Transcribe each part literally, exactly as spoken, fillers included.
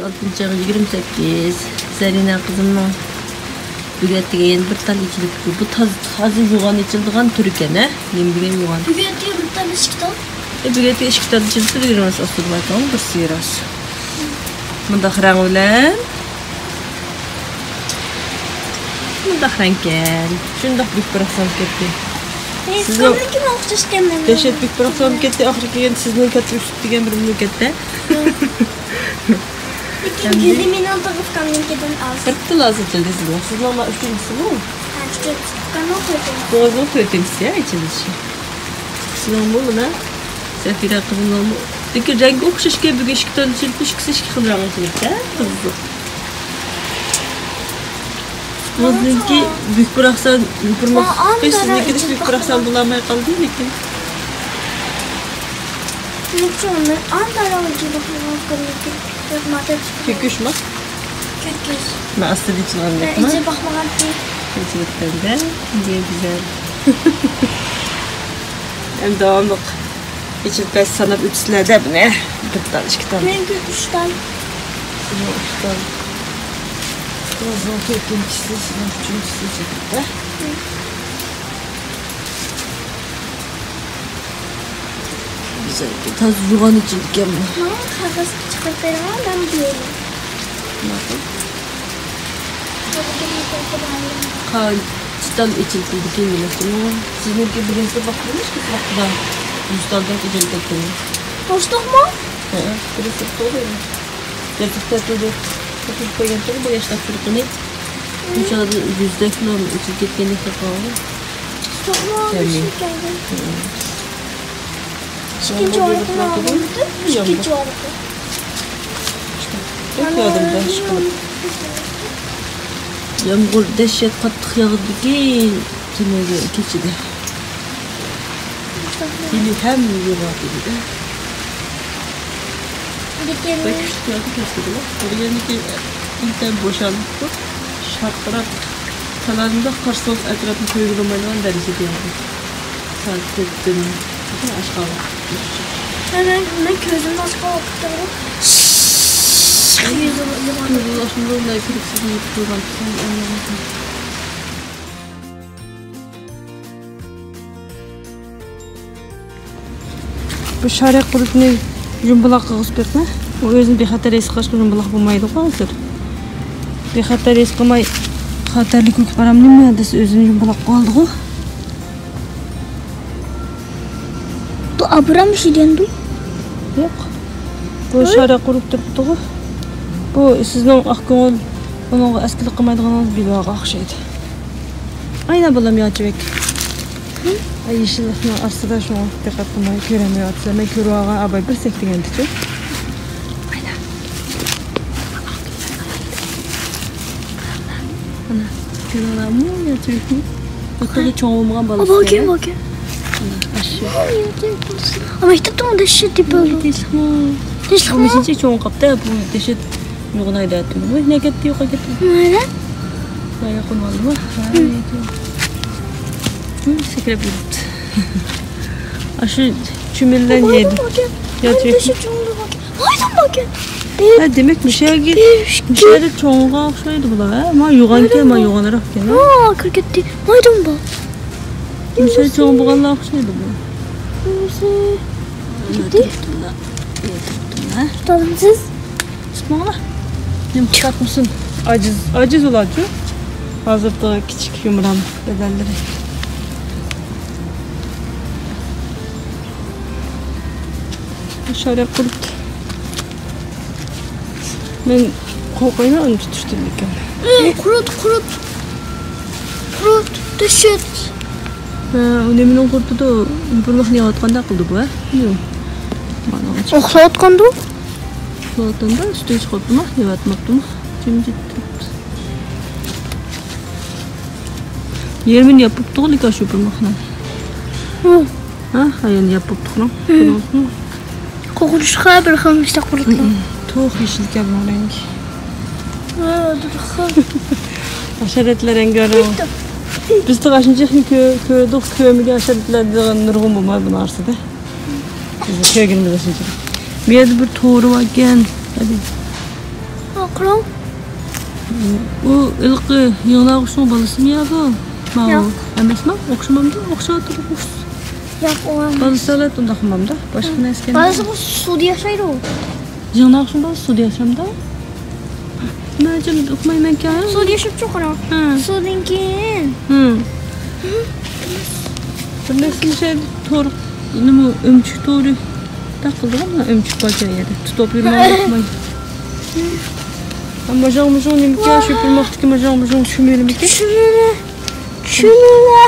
ئالتىنچى ئايغا يىگىرمە سەككىز. زەرىنە قىزىمنىڭ بۈگەتىگە يەنە بىر تال ئېچىلىپتۇ. بۇ تاز-، تازا يوغان ئېچىلىدىغان تۈر ئىكەن، ھە؟ نېمە دېگەن يوغان؟ بۈگەتىگە بىر تال، ئىككى تال؟ ئە، بۈگەتىگە ئىككى تال ئېچىلىپتۇ، دېگىنىمىز ئاستىدا باركەن، بىرسى راست. مۇنداق رەڭ بىلەن. مۇنداق رەڭكەن. شۇنداق بۈك بىراق سالىپ كەتتى. ئە، سىزنىڭ سىزنىڭكىگە ئوخشاشكەن مەن. دەھشەت بۈك بىراق سالىپ كەتتى. ئاخىرى كەلگەندە سىزنىڭ كاتتا ئۈستى دېگەن بىر مۇنۇ كەتتى. لېكىن ئەمدى يۈزى مېنىڭ تۇغۇپكامنىڭكىدىن ئاز. بىر تال ئاز ئېچىلدى سىزنىڭ. سىزنىڭ مانا ئۈچىنچىسىمۇ؟ ھە، ئۈچىنچىسى. تۇغۇپكامنىڭ تۆتىنچىسى. بۇ ئۆزىنىڭ تۆتىنچىسى، ھە، ئېچىلىشى. سىزنىڭمۇ مانا سەفىرە قىزىمنىڭمۇ. لېكىن رەڭگى ئوخشاشكەن، بۈگۈن ئىككى تال ئېچىلىپتۇ، ئىككىسى ئىككى خىل رەڭ ئېچىلىپتۇ، ھە، قىزىق. ئۆزىنىڭكى بۈك بىراقسان يوپۇرماق، سىزنىڭكىدە بۈك بىراقسان بولالماي قالدى، لېكىن. كۆكۈشمۇ؟ كۆكۈش. مەن ئاستىدا ئېچىلغان گەپمۇ؟ ئېچىلىپ باقمىغانتى. ئېچىلىپ بەردى. بۇ گۈزەل. ئەمدى داۋاملىق ئېچىلىپ بەرسە ساناپ ئۆتىسىلەر-دە بۇنى. بىر تال، ئىككى تال. مېنىڭكى ئۈچ تال. سېنىڭ ئۈچ تال. ئۆزىنىڭ تۆتىنچىسى، سېنىڭ ئۈچىنچىسى ئېچىلىپ بەردى. گۈزەل، تازا يوغان ئېچىلىدىكەن بۇ. ماڭا قەغەز چىقىرىپ بېرىڭە، مەن بېرىمەن. ماقۇل. قانچە تال ئېچىلىدىكەن دېمەكچىمۇ؟ سىزنىڭكى بىرىنچى باققىنىمىز كۆپ ۋاقىتتا يۈز تالدەك ئېچىلىپ كەتكەن. توشتۇقمۇ؟ ھە، بىرى سىرتقا قويدى. ياتاق تەتۈردە قويۇپ قويغانتىغۇ بۇ ياشلار تۇرقىنى. بۇ چاغدا يۈزدەكلا ئېچىلىپ كەتكەندەك قىلىپ قالغان. توشتۇقمۇ؟ جەمئىي. ئىككىنچى ئورۇننى ئالدىم. ئىككىنچى ئورۇننى. يامغۇر دەھشەت قاتتىق ياغدىكى تۈنۈگۈن كېچىدە. ھېلى ھەممە يوغان ئىدى. بەك كۈچلۈك ياغدى كەچتىكىلا. بۇ يەرنىڭكى ئىنتايىن بوشالىپتۇ. شارقىراپ، تالادىمۇ قارىسىڭىز ئەتراپنى كۆرگىلى بولمايدىغان دەرىجىدە ياغدى. سائەت تۆتتىن ئاشقان ۋاقىت. مەن، مەن كۆزۈمنى ئاچقان ۋاقىتتا بىر كۆزۈمنى ئاچقاندىن بۇرۇنلا كىرىپ سىزنى يېپىپ قويغان. بۇ شارە قۇرۇتنى يۇمبىلاق قىلغۇزۇپ بېقىڭ. ئۇ ئۆزىنى بىخەتەر ھېس قىلغاچقا يۇمبىلاق بولمايدىغۇ ھازىر. بىخەتەر ھېس قىلماي، خەتەرلىك كۆكۈپ بارام نېمە دېسە، ئۆزىنى يۇمبىلاق قىلىۋالىدىغۇ. بۇ ئابرام شىدەندۇ؟ ياق. بۇ شارە قۇرۇپ تۇرۇپتىغۇ. بۇ سىزنىڭ ئاق كۆڭۈل، ئۇنىڭغا ئەسكىلىك قىلمايدىغىنىڭىز بىلىۋالغان ئوخشايدۇ. ئاينا بالام ياچىۋەك. ئاي، يېشىللىقنىڭ ئاستىدا شۇڭا دىققەت قىلماي كۆرەلمەيۋاتىسىلەر. مەن كۆرۈۋالغان ئاباي بىر سەكرىگەنتىچۇ. ئاينا. ئانا، كۆرۈۋالامۇ ياچىۋەكنى؟ بۇ تېخى چوڭ بولمىغان بالىسى. ئاباكى، ئاباكى. ئاشۇ. ئابا، مەكتەپتە ئۇندا شۇ دېيىپ بولدى. تىنچلىقمۇ؟ تىنچلىقمۇ؟ بۇ شۇنچە چوڭ قاپتۇ، بۇ دەھشەت. يوغىنايدۇ ئەتىمىز. ۋاي، نەگەتتى يوقاپ كەتتى. نەدە؟ ۋاي، ياقۇن ئالدىما. ھە. سەكرەپ يۈرۈپتۇ. ئاشۇ چۈمۈللەن يەيدۇ. يا چۈمۈللەن. ھايدام باكەن. ھە، دېمەك، مۇشۇ يەرگە، مۇشۇ يەردە چوڭغا ئوخشايدۇ بۇلار، ھە؟ ما يوغانكەن، ما يوغانراقكەن، ھە؟ ھا، كىرىپ كەتتى. ھايدام با. مۇشۇ يەردە چوڭ بولغانلار ئوخشايدۇ بۇ. كەتتى. تۇتالمىسىز؟ تۇتماڭلار. نېمە قىلىۋاتمىسۇن؟ ئاجىز، ئاجىز ئۇلارچۇ. ھازىرقى كىچىك يۇمران بەدەنلىرى. شارە قۇرۇت. مەن قورقايمەن ئۇنى تۇتۇشتىن لېكىن. ئى، قۇرۇت، قۇرۇت. قۇرۇت، دەھشەت. ھە، ئۇ نېمىنىڭ قۇرۇتىدۇ؟ يوپۇرماقنى يەۋاتقاندەك قىلدى بۇ، ھە؟ ياق. مانا. ئۇخلاۋاتقاندۇ؟ ئۇخلاۋاتقاندا ئۈستىگە چىقىپتىمۇ، يەۋاتماپتىمۇ. جىمجىت تۇرۇپتۇ. يېرىمىنى ياپىپتىغۇ، لېكىن شۇ يوپۇرماقنىڭ. ھە. ھە، ھايان ياپىپتىغۇ. ھە. كۆردىڭىزمۇ؟ قورقۇنچلۇق بىر خىل مۇشتاق بولۇپتۇ. توق يېشىلكەن بۇنىڭ رەڭگى. ھە، بىر خىل. ھاشاراتلار رەڭگارەڭ. بىز تېخى شۇنچە كۆ-، كۆردۇق، كۆرمىگەن ھاشاراتلار دېگەن نۇرغۇن بولمايدۇ بۇنىڭ ئارىسىدا. بىز كۆرگىنىمىز شۇنچە. بۇ يەردە بىر تورى باركەن. ھەدە. قاراڭ. ئۇ ھېلىقى يىڭناغۇچنىڭ بالىسىمۇ يا بۇ؟ ماۋۇ ياق. ئەمەسمۇ؟ ئوخشىمامدۇ؟ ئوخشاۋاتىدۇ. ياق، ئۇ ئەمەس. بالىسى ھالەت ئۇنداق قىلمامدا. باشقا نەرسە كەلمىدى. بالىسى بۇ سۇدا ياشايدۇ. يىڭناغۇچنىڭ بالىسى سۇدا ياشامدا؟ مەن جىم ئۇقمايمەنكەن. سۇدا ياشاپچۇ قاراڭ. ھە. سۇدىن كېيىن. ھە. بىر نەرسە مۇشۇ تور، نېمە، ئۆمۈچۈك تورى. تاقىلدىغان مانا ئۆمۈچۈك بار يەردە. تۇتۇپ يۈرمەي، يۈرمەي. ماژاڭ مۇژۇڭ نېمىكەن، شۇ پۇرماقتىكى ماژاڭ مۇژۇڭ چۈمۈلىمىكەن؟ چۈمۈلە. چۈمۈلە.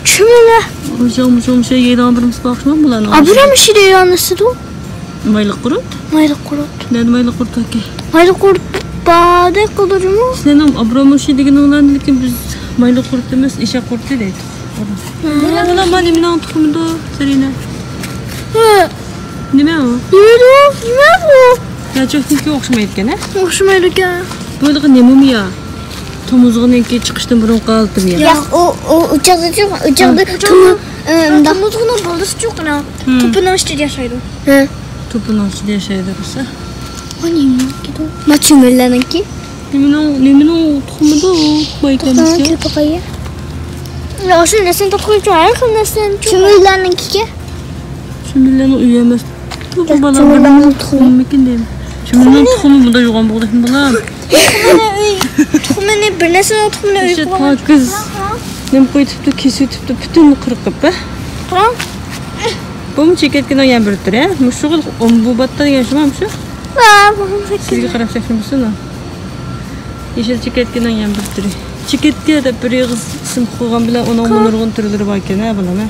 چۈمۈلە. ماژاڭ مۇژۇڭ شۇ يەيدىغان بىر مىس باقىشمام بۇلارنىڭ. ئابرامشى دېگەن نېمىسىدۇ؟ مايلىق قۇرت؟ مايلىق قۇرت. نەدە مايلىق قۇرت ئاكا؟ مايلىق قۇرت باردەك قىلدىمۇ؟ سېنىڭ ئابرامشى دېگىنىڭلارنى، لېكىن بىز مايلىق قۇرت ئەمەس، ئېشەك قۇرتى دەيدۇ. بۇلار، بۇلار مانا نېمىنىڭ تۇخۇمىدۇ، سېرىنە؟ ھە. نېمە ئۇ؟ نېمە ئۇ؟ نېمە بۇ؟ ياچوكنىڭكىگە ئوخشىمايدىكەن، ھە؟ ئوخشىمايدىكەن. بۇ ھېلىقى نېمىمۇ يا؟ تومۇزغىنىڭكى چىقىشتىن بۇرۇنقى ھالىتىمۇ يا؟ ياق، ئۇ، ئۇ، ئۇ چاغدا چوق، ئۇ چاغدا ھە. تومۇ-، ئە، مۇنداق. تومۇزغىنىڭ بالىسى چوق، ئانا. ھىم. توپىنىڭ ئىچىدە ياشايدۇ. ھە. توپىنىڭ ئىچىدە ياشايدۇ دېسە. ئۇ نېمىنىڭكىدۇ؟ ما چۈمۈلىنىڭكى. نېمىنىڭ، نېمىنىڭ تۇخۇمىدۇ؟ بايكەننىڭكى. توخۇ، توخۇ. يا، شۇ نەرسىنى تاپقىلى، ھەر خىل نەرسىنى. چۈمۈلىنىڭكى. چۈمۈلىنىڭ ئۆيى ئەمەس. بۇ، بۇ ياق، بالا چۈمۈلىنىڭ بىر تۇخۇمى. تۇخۇمىكىن دەيمەن. چۈمۈلىنىڭ تۇخۇمى بۇنداق يوغان بولغۇدەكمۇ، بالام؟ تۇخۇمىنى ئۆي، تۇخۇمىنى بىر نەرسىنىڭ تۇخۇمىنى ئۆي قىلغان. تاكىز. نېمە قويۇپ تۇرۇپتۇ، كېسىپ تۇرۇپتۇ، پۈتۈن قىرقىپ، ھە؟ قاراڭ. بۇمۇ چېكەتكىنىڭ يەنە بىر تۈرى، ھە؟ مۇشۇ خىل ئومبۇباتتا دېگەن شۇما مۇشۇ؟ ۋا، بۇ سىزگە قاراپ سەكرىمىسۇن ئۇ. يېشىل چېكەتكىنىڭ يەنە بىر تۈرى. چېكەتكە دەپ بىر ئېغىز ئىسىم قويغان بىلەن ئۇنىڭمۇ نۇرغۇن تۈرلىرى باركەن، ھە، بالام، ھە؟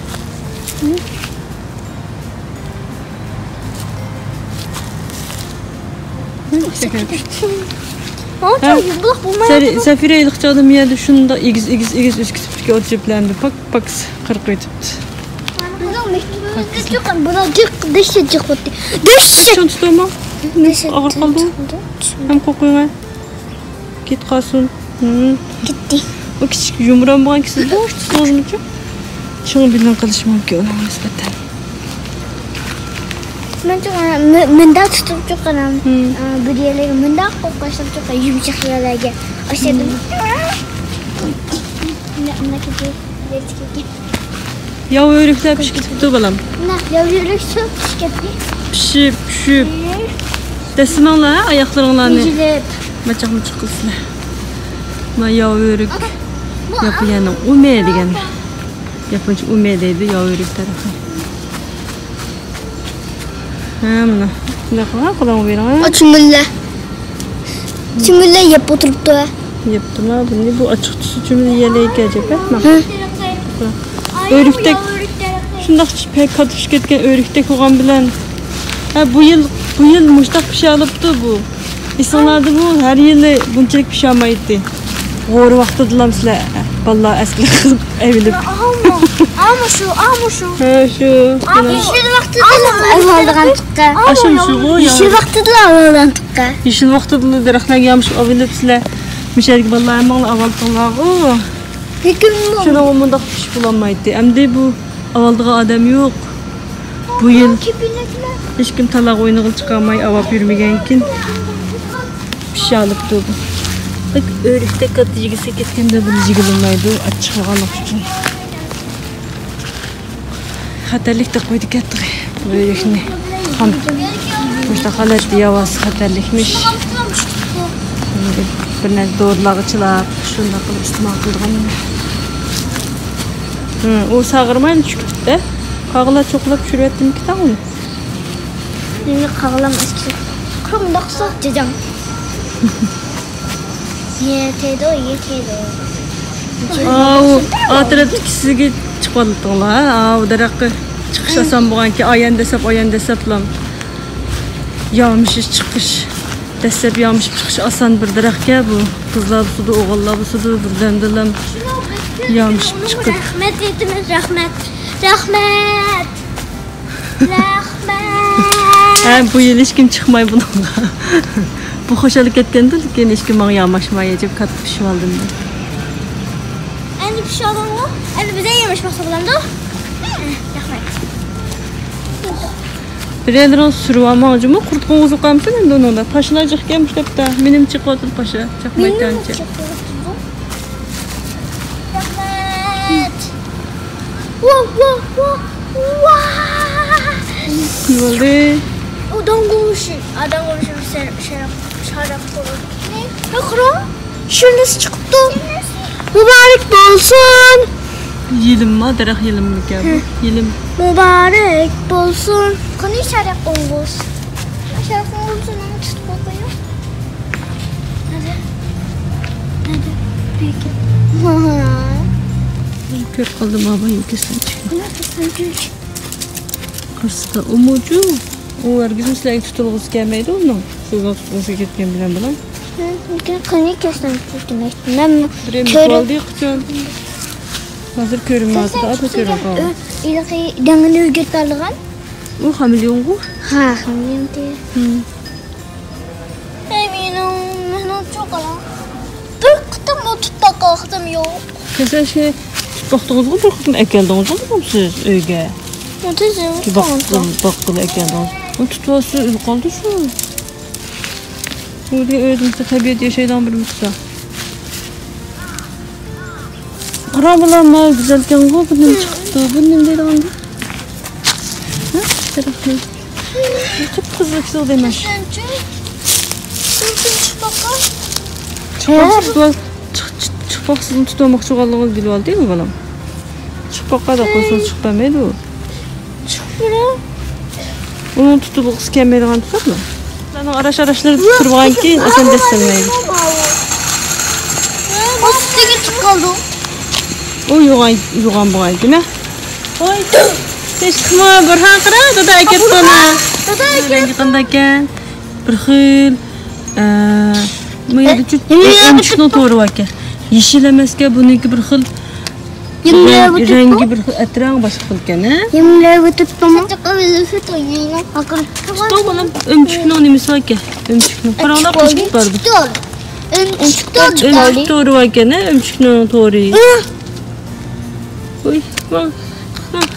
سەفىرە ھېلىقى چاغدا مەن يەردە شۇنداق ئېگىز، ئېگىز، ئېگىز ئۆسۈپ كېتىپتىكەن، ئوت جۈپلەندى، پاك، پاكىز قىرىقىۋېتىپتۇ. بۇلار جىق، دەھشەت جىق بولدى. دەھشەت. چىڭ تۇتۇڭ. ئاغرىپ قالدى. ھەم قوقۇڭ. كېتىپ قالسۇن. ھىم. كەتتى. ئۇ كىچىك يۇمران بولغان كىشى بوش تۇتۇڭىزمۇچۇ؟ چىڭ بىلىن قىلىشى مۇمكىن ئۇنىڭغا نىسبەتەن. مەن چوڭ، مۇ-، مۇنداق تۇتۇپ چوقۇنام. ھىم. ئا، بىر يەرلەرگە مۇنداق قويۇپ قويسام چوقۇ يۇمشاق يەرلەرگە. ئاشۇ يەردىن. ھىم. مۇنداق، مۇنداق كېتىپ، كېتىپ. ياۋا ئۆرۈكلەر پىشىپ كېتىپتۇ، بالام. مانا، ياۋا ئۆرۈك شۇ پىشىپ كەتتى. پىشىپ، پىشىپ. دەسسىمەڭلار، ھە، ئاياقلىرىڭلارنى. ئۈزۈلۈپ. ماچاق، مۇچۇق قىلىسىلەر. مانا ياۋا ئۆرۈك. ئاكا، بۇ ياپونىيەنىڭ ئۇمې دېگەن. ياپونچە ئۇمې دەيدۇ، ياۋا ئۆرۈك تەرىپى. ھە، مانا. شۇنداق قىلغان، قولۇڭغا بېرىڭ، ھە. ئاچ مۇللا. چۈمۈلە يەپ ئولتۇرۇپتۇ. يەپتىما بۇنى؟ بۇ ئاچچىق تۈسى چۈمۈلە يېيەلەيدىكەن ئەجەب، ھە؟ ھە. ئۆرۈكتەك. شۇنداق پەك كاتۇشۇپ كەتكەن ئۆرۈكتەك بولغان بىلەن. ھە، بۇ يىل، بۇ يىل مۇشتاق پىشالىپتۇ بۇ. ئېسىڭلاردىمۇ؟ ھەر يىلى بۇنچىلىك پىشالمايتتى. غورا ۋاقتىدىلا سىلەر بالىلار ئەسكىلىك قىلىپ ئەۋېلىپ. ئامۇ، ئامۇ شۇ، ئامۇ شۇ. ھە، شۇ. ئامۇ. يېشىل ۋاقتىدىلا ئاۋالدىغان چىققان. ئاشۇ شۇغۇ يېشىل ۋاقتىدىلا ئاۋالدىغان چىققان. يېشىل ۋاقتىدىلا دەرەخلەرگە يامىشىپ ئاۋېلىپ سىلەر مۇشۇ يەرگە بالىلار ھەممىڭلار ئاۋالدىڭلارغۇ. لېكىن شۇنىڭغا مۇنداق پىشىپ بولالمايتتى. ئەمدى بۇ ئاۋالدىغان ئادەم يوق. بۇ يىل ھېچكىم تالاغا ئوينىغىلى چىقالماي ئاۋاپ يۈرمىگەنكىن پىشالىپتۇ بۇ. بەك ئۆرۈكتەك كاتتا يېگۈسى كەتكەندە بۇنى يېگىلىمايدۇ، ئاچچىق بولغانلىقى ئۈچۈن. خەتەرلىك دەپ قويدىكەن تېخى بۇ ئۆرۈكنى. خام. مۇشۇنداق ھالەتتە يەۋالسا خەتەرلىكمىش. بىر نەچچە دورىلارغا چىلاپ، شۇنداق قىلىپ ئىستېمال قىلىدىغان. ھىم، ئۇ ساغرىمايلا چۈشۈپ كېتىپتۇ. قاغىلار چوقۇلاپ چۈشۈرۈۋەتتىمىكىن تاڭ ئۇنى؟ مېنى قاغىلام ئەسكى. قۇرۇم داقساق جاجاڭ. يېتىدۇ، يېتىدۇ. ئاۋۇ ئاترەتتىكىسىگە چىقىۋالدىڭلار. ئاۋۇ دەرەخكە چىقىش ئاسان بولغانكى، ئايان دەسسەپ، ئايان دەسسەپلا يامىشىش چىقىش. دەسسەپ يامىشىپ چىقىش ئاسان بىر دەرەخكەن بۇ. قىزلار بولسىدۇ، ئوغۇللار بولسىدۇ، بىردەمدىلا يامىشىپ چىقىپ. رەھمەت ئېيتىمىز، رەھمەت. رەھمەت. رەھمەت. ھە، بۇ يىل ھېچكىم چىقماي بۇنىڭغا. بۇ خۇشال كەتكەندۇ، لېكىن ھېچكىم ماڭا ياماشماي، ئەجەب كاتتا پىشىۋالدىم دەپ. ئەمدى پىشىۋالدىڭغۇ؟ ئەمدى بىزەر ياماشماقچى بولامدۇ؟ رەھمەت. بىرەرلىرىڭ سۈرۈۋالماڭ جۇمۇ، قۇرت قوڭغۇزلۇق قالمىسۇن ئەمدى ئۇنىڭدا. پاشىلار جىق ئىكەن مۇشۇ ھەپتە. مېنىڭ چىقىۋاتىدۇ پاشا، چاقمايتتى ئانچە. رەھمەت. ۋاھ، ۋاھ، ۋاھ، ۋاھ. نېمە بولدى؟ ئۇ داڭگۇشى، ئا، داڭگۇشى شەرەپ، شەرەپ، شەرەپ بولۇپ. ھە، قارا. شۇنىسى چىقىپتۇ. مۇبارەك بولسۇن. يېلىمما، دەرەخ يېلىممىكەن بۇ؟ ھە. يېلىم. مۇبارەك بولسۇن. قېنى شەرەپ قوڭغۇز؟ شەرەپ قوڭغۇزنى تۇتۇپ قويۇڭ. نەدە؟ نەدە؟ بېكىن. كۆرۈپ قالدىم، ئابايىم كېسەمچى. قانا كېسەمچى؟ قارىسىدا ئۇمۇچۇ. ئۇ ھەرگىزمۇ سىلەرگە تۇتۇلغۇسى كەلمەيدۇ ئۇنىڭ. سىزنىڭ تۇتقۇسى كەتكەن بىلەن بىلەن. قېنى كەلسەم كۆرسىتىمەن. مەن بىرەم كۆرۈپ يۇتۇۋالدى قىچان. ھازىر كۆرۈنمەيدۇ، ئاتا كۆرۈنۈپ قالدى. ھېلىقى دەڭگىنى ئۆگىتىۋالغان. ئۇ خامېلېئونغۇ؟ ھە، خامېلېئون. ھىم. ئەي، مېنىڭ، مېنىڭ چوقۇلا بىر قېتىممۇ تۇتۇپ باققان ۋاقتىم يوق. كېسەشكە تۇتۇپ باقتىڭىزغۇ، بىر قېتىم ئەكەلدىڭىزغۇ سىز ئۆيگە؟ باققىلى، باققىلى ئەكەلدىڭىز. ئۇنى تۇتۇۋالسا ئۆلۈپ قالدى شۇ. بۇ دېگەن ئۆزىمىزدە تەبىئەت ياشايدىغان بىر مىسال. قارا، بۇلار ما گۈزەلكەنغۇ، بۇ نېمە چىقىپتۇ؟ بۇ نېمە دەيدىغاندۇ؟ ھە؟ قىپقىزىل كېسەل دەيمەن. چىقماقچى، چىق-، چىق-، چىقماقچىدىن تۇتۇۋالماقچى بولغانلىقىڭىزنى بىلىۋالدى بۇ بالام. چىقىپ باققاندا قويسىڭىز چىقىپ بەرمەيدۇ. چىقىپ بېرە. ئۇنىڭ تۇتۇلغۇسى كەلمەيدىغان تۇتۇپمۇ؟ ئۇلارنىڭ ئاراش-ئاراشلىرىنى تۇتتۇرغان كېيىن ئاسان دەسسەلمەيدۇ. ئۇ سۈتىگە چىقىپ قالدى. ئۇ يوغان، يوغان بولغان ئىكەن ھە. ۋاي، تىنچلىقمۇ بۇرھان، قارا، دادا ئەكەپتۇ ئانا. دادا ئەكەپتۇ. رەڭگى قانداقكەن؟ بىر خىل، ئە، ما يەردە ئە، ئۆمۈچۈكنىڭ تورى باركەن. يېشىل ئەمەسكەن، بۇنىڭكى بىر خىل رەڭگى، رەڭگى بىر خىل، ئەترەڭ باشقا خىلكەن ھە. يېمىلەۋېتىپتۇمۇ؟ تۇتۇڭ بالام، ئۆمۈچۈكنىڭ نېمىسى باركەن؟ ئۆمۈچۈكنىڭ. قاراڭلار، قوشۇپ بارىدۇ. ئۆمۈچۈك تورى باركەن ھە، ئۆمۈچۈكنىڭ تورى. ۋاي، ۋاي، ۋاي.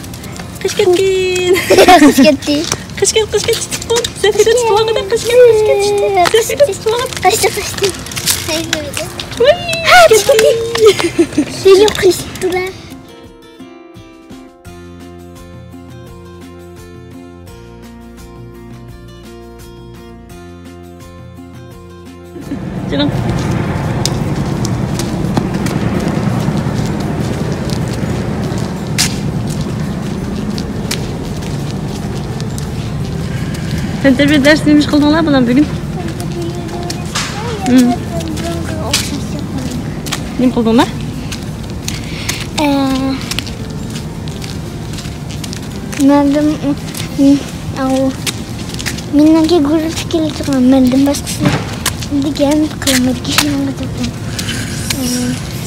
قېچىپ كەتكىن. قېچىپ كەتتى. قېچىپ كەت، قېچىپ كەت، تۇتۇپ قوي. زەفىرە تۇتۇپ ئالغىنە، قېچىپ كەت، قېچىپ كەت، تۇتۇپ قوي. زەفىرە تۇتۇپ ئالغىنە. قېچىپ كەت، قېچىپ كەت. ۋاي، ھە، كەتتى. سېنى قېچىپتۇ-دە. جېنىم. تەنتەربىيە دەرسىدە نېمە ئىش قىلدىڭلار بالام بۈگۈن؟ ھىم. نېمە قىلدىڭلار؟ ئە، مەندىن، ئاۋۇ، مېنىڭكى گۇرۇپپا كېلىپ تۇرغان، مەندىن باشقىسى دېگەن قىلمىدىكەن.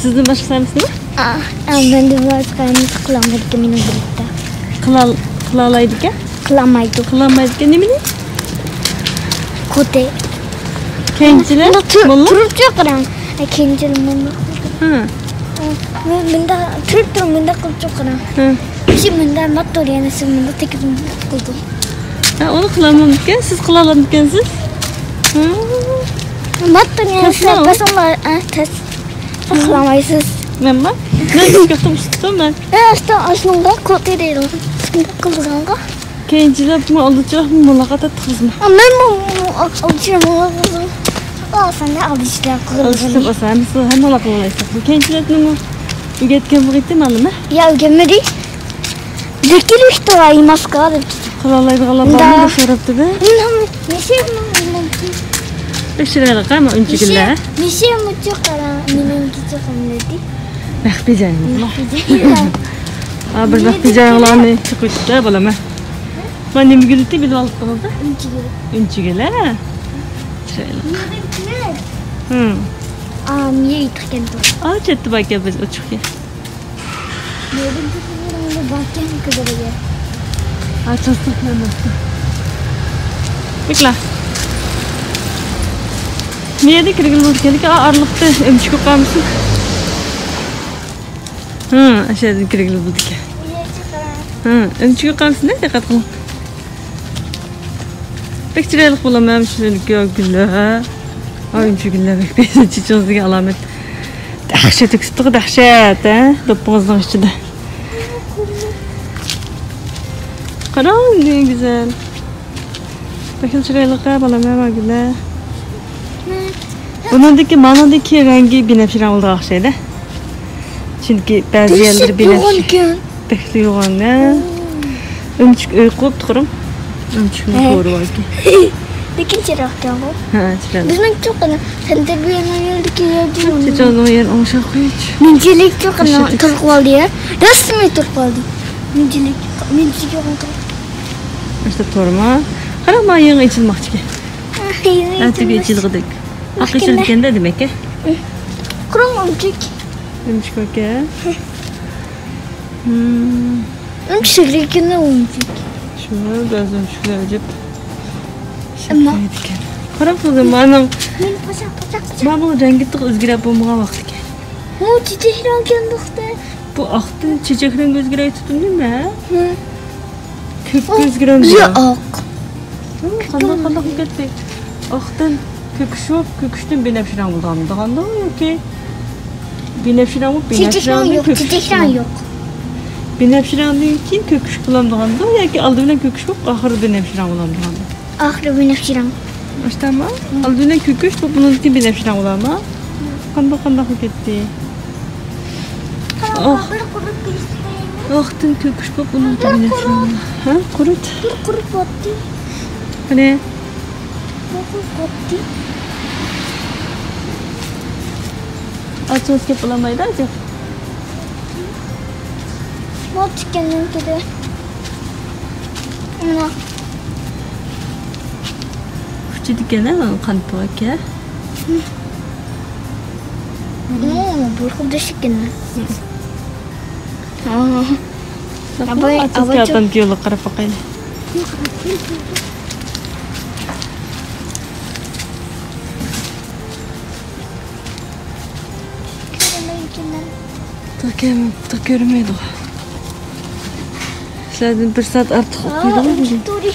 سىزدىن باشقىسى ھەممىسىنىمۇ؟ ئا، ئا، مەندىن باشقا ھەممىسى قىلالمايدىكەن مېنىڭ گۇرۇپپىدا. قىلال-، قىلالايدىكەن؟ قىلالمايدۇ. قىلالمايدىكەن نېمىنى؟ كوتى. كەينىچىلەر؟ مۇنداق تۇر-، موللا؟ تۇرۇپچۇ قاراڭ. ئە، كەينىچىلەر مۇنداق. ھە. ئە، مۇ-، مۇنداق تۇرۇپ تۇرۇپ مۇنداق قىلىپچۇ قاراڭ. ھە. شۇ مۇنداق ماتتۇر يەنە سىز مۇنداق تېكىپ مۇنداق قىلدىڭ. ھە، ئۇنى قىلالمامدىكەن، سىز قىلالامدىكەنسىز؟ ھە. ماتتۇر يەنە سىز باسىڭلار، ئە، تەس. قىلالمايسىز. مەنمۇ؟ مەن بىر كۆكتىن ئۇستىمەن. ئە، ئاشتا، ئاشۇنىڭغا كوتى دەيدۇ. شۇنداق قىلغانغا. كەينىچىلەر بۇ ئالدىچىلار مۇلاقات قىلىزمۇ؟ ئا، مەنمۇ ئالدىچىلار مۇلاقات قىلىزمۇ؟ ئا، سەن ئالدىچىلار قىلىزمۇ؟ ئالدىچىلار بولسا ھەممىسى ھەممە مۇلاقات قىلالايسىز. كەينىچىلەرنىمۇ ئۆگەتكەن بولغىيتتىم ئالىمە. يا ئۆگەنمىدى. لېكىن ئىختىراي ماسكا دەپ. قىلالايدىغانلار بارمۇ بۇ سۈرەتتە بە؟ مېنىڭ، مېنىڭ، مېنىڭ. بەك چىرايلىق ھە، ما ئۈنچىگۈللەر. مېشى، مېشى مۇچۇ قارا، مېنىڭكىچە قىممىتى. مەخپىي جايىڭىز. مەخپىي جايىڭ. ھا، بىر مەخپىي جايىڭلارنى چىقىۋېتىپتۇ بالام ھە. ما نېمە گۈلىتى بىلىپ ئالدىڭىز-دە؟ ئۈنچىگۈل. ئۈنچىگۈل ھە. چىرايلىق. مېنىڭكى. ھىم. ئا، مېيە يېتىقكەن بۇ. ئا، چەتتە باركەن بىز ئوچۇقكەن. بىكلا. مېيەدە كىرگىلى بولىدىكەن، ئا، ئارىلىقتا ئۆمۈچۈك قالمىسۇن. ھە، ئاشۇ يەردىن كىرگىلى بولىدىكەن. ھە، ئۆمۈچۈك قالمىسۇن، دىققەت قىلىڭ. بەك چىرايلىق بولىمەن شۇ گۈللەر، ھە؟ ئاي، شۇ گۈللەر بەك بەزەن چېچىڭىزدىكى ئالامەت. دەھشەت ئۆكسۈپتىغۇ، دەھشەت، ھە؟ دوپپىڭىزنىڭ ئىچىدە. قاراڭ، نېمە گۈزەل. بەكلا چىرايلىق، ھە، بالام، ھە، گۈللەر. بۇنىڭدىكى، مانىڭدىكى رەڭگى بىنەپشە رەڭ بولىدىغان ئوخشايدۇ. چۈنكى بەزى يەرلىرى بىنەپشە. بەكلا يوغان، ھە. ئۆمۈچۈك ئۆي قۇرۇپ تۇرۇم. ئۆمۈچۈكنىڭ تورى باركەن. لېكىن چىرايلىقكەنغۇ. ھە، چىرايلىق. بىزنىڭ چوققىنا تەنتەربىيەنىڭ يېرىدىكى يەردە. چېچىڭنىڭ يېرىنى ئوڭشاپ قويچۇ. مىنچىلىك چوققىنا تۇرۇپ قالدى، يا. رەسمىي تۇرۇپ قالدى. مىنچىلىك، مىنچىلىك يوغان تۇرۇپ. ئاشتا تورما. قاراڭ، مانا يېڭى ئېچىلماقچىكەن. ئەتىگە ئېچىلغۇدەك. ھەقىقىي ئېچىلىدىكەن-دە دېمەك. قۇرۇڭ ئۆمۈچۈك. ئۆمۈچۈك ئاكا. ئۆمۈچۈك لېكىن ئۆمۈچۈك. شۇ بەزى ئۆمۈچۈكلەر ئەجەب. ئەمما قاراڭ قىزىم، مانىڭ. مانا بۇ رەڭگى تېخى ئۆزگىرەپ بولمىغان ۋاقتىكەن. بۇ چېچەك رەڭ كەندۇقتە. بۇ ئاقتىن چېچەك رەڭگە ئۆزگىرەي تۇتۇم نېمە؟ كۆككە ئۆزگىرەمدۇ؟ ياق. قانداق، قانداق كەتتى؟ ئاقتىن كۆكۈش بولۇپ، كۆكۈشتىن بىنەپشە رەڭ بولىدىغان، دېگەندۇ ياكى بىنەپشە رەڭ بولۇپ، بىنەپشە رەڭدىن كۆكۈش. چېچەك رەڭ يوق. بىنەپشە رەڭدىن كېيىن كۆكۈش بولامدىغاندۇ ياكى ئالدى بىلەن كۆكۈش بولۇپ، ئاخىرىدا بىنەپشە رەڭ بولامدىغاندۇ؟ ئاخىرى بىنەپشە رەڭ. ئاشتامۇ؟ ئالدى بىلەن كۆكۈش بولۇپ، بۇنىڭدىن كېيىن بىنەپشە رەڭ بولامۇ؟ قانداق، قانداق بولۇپ كەتتى؟ قاراڭ، بىر قۇرۇپ كېتىشتى. ئاقتىن كۆكۈش بولۇپ، ئۇنىڭ تۈبىنى چۈشۈرۈڭ. ھە، قۇرۇت. بىر قۇرۇپ باتتى. قېنى؟ بىر قۇرۇپ باتتى. ئاچىڭىز كەپ بولالمايدۇ، ئاچا. باتتى ئىكەننىڭكىدە. مانا. ئۇچىدىكەن، ھە، قانپۇ ئاكا. بۇ خۇددى شىكىنى. ئاباي، ئاباي، ئاباي، يولغا قاراپ باقايلى. كۆرمەيدىكەنمەن. تاكەم، تاك كۆرمەيدۇ. سىلەردىن بىر سائەت ئارتۇق ئوقۇيدۇ.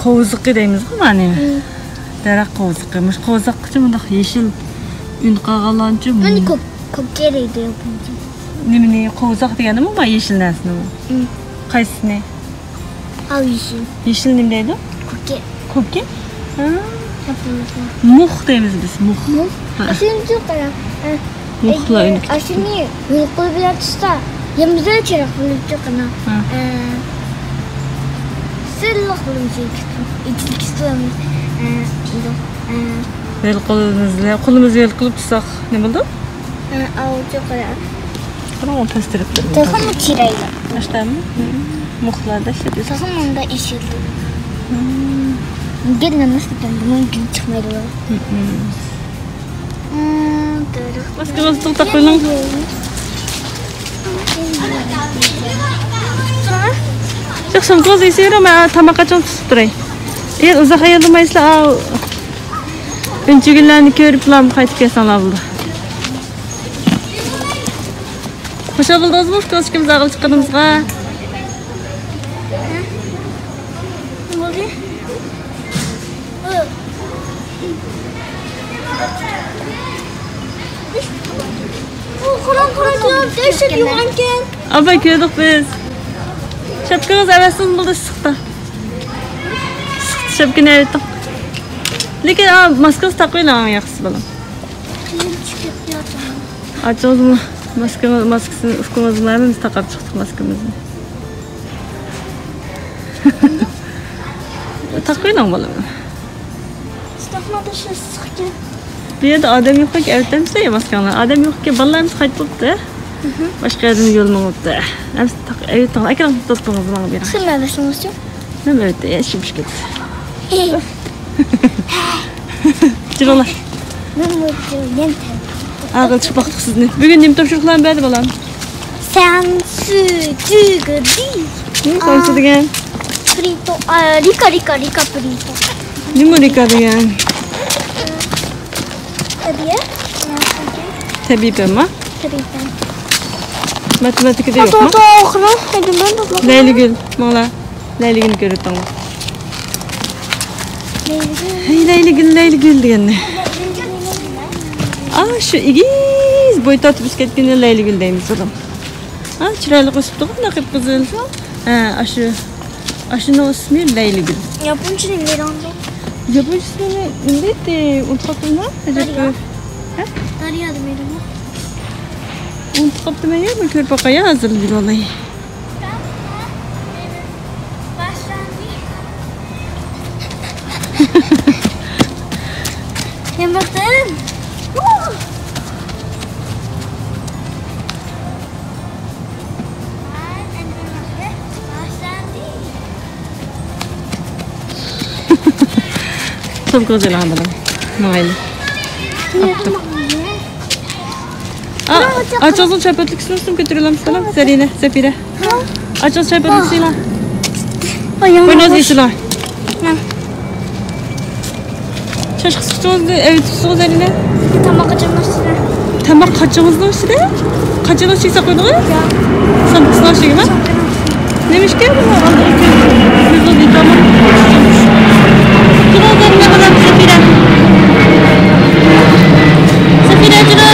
قوۋزىقى دەيمىزغۇ مانى. دەرەخ قوۋزىقى. مۇشۇ قوۋزاققىچە مۇنداق يېشىل ئۈن قالغانلارنىچۇ. مانا كوك-، كوككە دەيدۇ ياپونچە. نېمىنى؟ قوۋزاق دېگەننىمۇ مانا يېشىل نەرسىنىمۇ؟ قايسىسىنى؟ ئاۋۇ يېشىل. يېشىل نېمە دەيدۇ؟ كوككە. كوككە؟ ھا. ياپونلۇقلار. مۇخ دەيمىز بىز، مۇخ. مۇخ؟ ھا. ئاشۇنى قاراڭ. ھا. مۇخلار ئۈنۈكتە. ئاشۇنى ھۆل قىلىپ ياتسا، يېمىزە چىراغ قىلىپ چىقىنا. ھا. ئە، سىرلىق بولۇشى ئېتىلكىسى. ئە، ئە. ھۆل قولىمىزنى، قولىمىزنى ھۆل قىلىپ تۇتساق نېمە بولىدۇ؟ ئاۋۇ چوققا. قاراڭ، ئۇ پەس تەرەپلىرى. تېخىمۇ چىرايلىق. ئاشتامۇ؟ مۇخلاردا ئىشلىتىسىز. تېخىمۇ مۇندا ئىشلىتىدۇ. گۈل نېمە ئىكەن، بۇنىڭ گۈلى چىقمايدۇ. ماسكىڭىزنى تاقىۋېلىڭ. ياق، سومكىڭىزنى ئېسىۋېرىڭ، مەن تاماق قاچىڭىزنى تۇتۇپ تۇراي. ئەگەر ئۇزاق ئاياللىمايسىلەر، ئاۋۇ ئۈنچىگۈللەرنى كۆرۈپلا قايتىپ كەلسەڭلار بولىدۇ. خۇشال بولدىڭىزمۇ؟ ئۇكىڭىز ئىككىمىز ئاغىل چىققىنىمىزغا. نېمە بولدى؟ بۇ قاراڭ، قاراڭ، دەھشەت يوغانكەن. ئابا، كۆردۇق بىز. شاپكىڭىز ئەۋەتسىڭىز بولدى ئىسسىقتا. ئىسسىقتا شاپكىنى ئەۋەتتىڭ. لېكىن، ئا، ماسكىڭىزنى تاقىۋېلىڭ، ئەڭ ياخشىسى بالام. ئاچىڭىزمۇ ماسكىڭىز، ماسكىسىنى، ئۇكىڭىزمۇ ھەممىمىز تاقاپ چىقتۇق ماسكىمىزنى. تاقىۋېلىڭ بالام. بۇ يەردە ئادەم يوق ئىكەن، ئەۋېتەمسىلەر يا ماسكاڭلارنى؟ ئادەم يوق ئىكەن، بالىلارمىز قايتىپ بوپتۇ. باشقا يەردىن يول ماڭىپتۇ. ئەمسە تاق-، ئەۋېتىڭلار، ئەكىرىڭ دوپپىڭىزنى ماڭا بېرىڭ. سىز مەن بەرسىڭىزچۇ؟ نېمە ئۆتتى؟ يا، شىپ شىپ كەتتى. جىرىڭلار. ئاغىل چىقماقلىق سىزنى. بۈگۈن نېمە تاپشۇرۇقلارنى بەردى بالام؟ سانسۇ، جۈگۈدى. نېمە سانسۇ دېگەن؟ پرىتو، ئا، رىكا، رىكا، رىكا پرىتو. نېمە رىكا دېگەن؟ ئەدىيە. تەبىئىي پەنما؟ تەبىئىي پەن. ماتېماتىكىدا يوقمۇ؟ لەيلىگۈل، ماڭلا. لەيلىگۈلنى كۆرۈۋېتىڭلار. ھەي، لەيلىگۈل، لەيلىگۈل دېگەننى. ئا، شۇ ئېگىز بوي تارتىپ ئۆسۈپ كەتكىنى لەيلىگۈل دەيمىز، بالام. ھا، چىرايلىق ئۆسۈپتىغۇ، بۇنداق قىپقىزىل. ھە، ئاشۇ، ئاشۇنىڭ ئىسمى لەيلىگۈل. ياپونچىدا نېمە دەيدىغاندۇ؟ ياپونچىسىنى نېمە دەيتتى؟ ئۇنتۇپ قاپتىمغۇ؟ ئەجەب دەريا. بىر، ھە؟ دەريا دېمەيدىغۇ. ئۇنتۇپ قاپتىمەن يا، بىر كۆرۈپ باقاي ھازىر، بىلەلمەي. يامغۇردىن. توپ كۆزى لەڭدىلىم. ماڭايلى. ئا، ئاچىڭىزنىڭ چاپاتلىكىسىنى ئۈستۈن كۆتۈرۈۋالامسىلەر؟ زەرىنە، سەپىرە. ئاچىڭىز چاپاتلىقسىلا. ئاياغ بۇرنىڭىزنى يېسىلا. چاچ قىسقۇچىڭىزنى ئەۋېتىپسىزغۇ زەرىنە؟ تاماق قاچىڭىزنىڭ ئىچىدە. تاماق قاچىڭىزنىڭ ئىچىدە؟ قاچىڭىز ئىچىگە ساقلىدىڭىز؟ ياق. سومكىسىنىڭ ئىچىگىمۇ؟ نېمىشقا بۇنى ئالدىغا كۆزىڭىز يېتەلمەي؟ جۇدۇ زەرىنە بالام، سەفىرە. سەفىرە، جۇدۇ.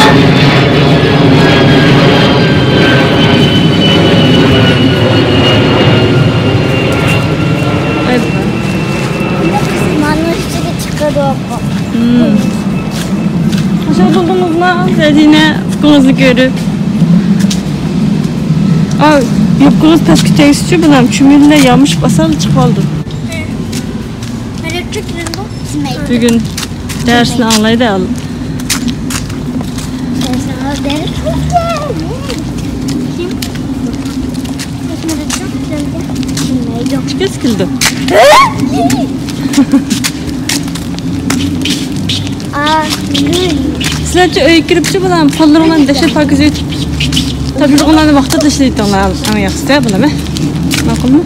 ئەي، مانا ئۈستىگە چىقىدۇ. مم. خۇشال بولدىڭىزمۇ، سەزىنە؟ ئۇكىڭىزنى كۆرۈپ. ئا، يوپكىڭىز پەسكە تەگسىچۇ، بۇلام چۈمۈلە يامىشىپ ئاسانلا چىقىۋالىدۇ. بۈگۈن دەرسنى ئاڭلايدۇ. كەس كېلىدۇ. سىلەرچە ئۆيگە كىرىپچۇ بۇلام، پاللىرىڭلارنى دەشلەپ پاكىز ئۆتۈپ، تاپشۇرغانلارنى ۋاقتىدا ئىشلىتىڭلار. ئەڭ ياخشىسى بۇلام، ھە؟ ماقۇلمۇ؟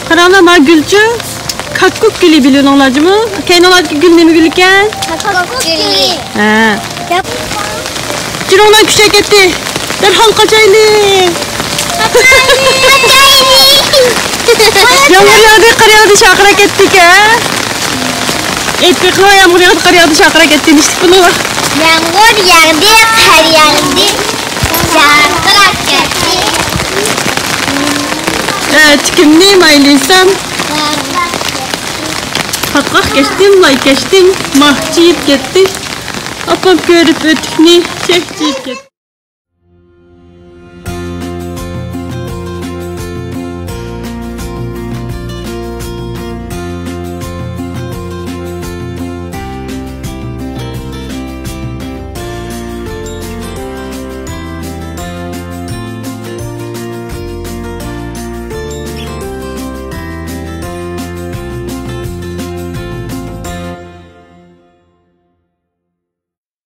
قاراڭلار، ما گۈلچۇ، كاككۇك گۈلى بىلىۋېلىڭلار جۇمۇ. كەينىڭلاردىكى گۈل نېمە گۈل ئىكەن؟ كاككۇك گۈلى. ھە. ياق. جۈرۈڭلار، كۈچەپ كەتتى. دەرھال قاچايلى. قاچايلى. يامغۇر ياغدى، قار ياغدى، شارقىراپ كەتتىك ھە. ئېيتىپ بېقىڭلار، يامغۇر ياغدى، قار ياغدى، شارقىراپ كەتتى. نېمىشلىك بۇنىڭلار؟ يامغۇر ياغدى، قار ياغدى، شارقىراپ كەتتى. ئە، تىكىمنى مايلىسام. شارقىراپ كەتتى. پاتقاق كەچتىم، لاي كەچتىم، ماھ چىيىپ كەتتى. ئاپام كۆرۈپ ئۆتۈكنى، چەكچىيىپ كەتتى.